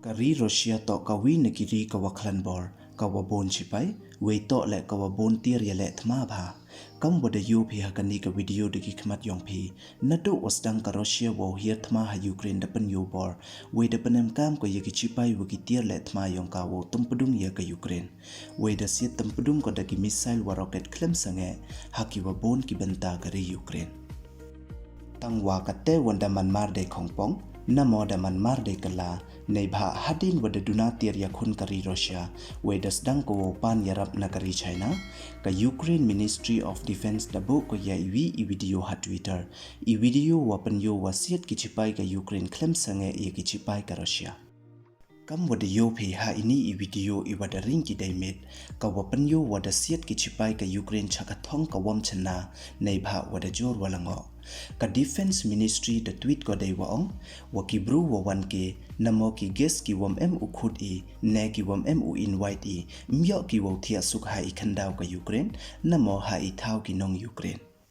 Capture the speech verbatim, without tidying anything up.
Ka ri Russia toh ka wi na ki ri ka wa khlan bor, ka wa bun chipai, wei toh le ka wa bun tiar ya le thma bha. Kam wa da yoh phi ha kani ka video da ki khmat yong phi. Naduh wa sdang ka Russia wow hiar thma ha Ukraine da pynyoh bor, wei da pynem kam ko ya ki chipai wa ki tiar le thma yong ka wow tumpdung ya ka Ukraine. Wei da siat tumpdung ko da ki missile wa rocket khlem sangeh ha ki wa bun ki bynta ka ri Ukraine. Tang wa kate wan da man mar de khongpong, namo da man mar de kala, neibha hadien wa da duna tiar ya khun ka ri Russia, wei da sdang ko wow pan yarap na ka ri China, ka Ukraine Ministry of Defense da buh ko ya iwi i video ha Twitter. I video wa pynyoh wa siat ki chipai ka Ukraine khlem sangeh ya ki chipai ka Russia. Kam wa da yoh phi ha ini i video i wa da ring ki dei mit, ka wa pynyoh wa da siat ki chipai ka Ukraine cha ka thong ka wam chna, neibha wa da jor wa langoh. Ka Defense Ministry da tweet ko dei wa ong, wa ki bru wa wan ke, namo ki guest ki wam em u khut i, ne ki wam em u invite i, myoh ki wow thiah suk ha i khandaw ka Ukraine, namo ha i thaw ki nong Ukraine.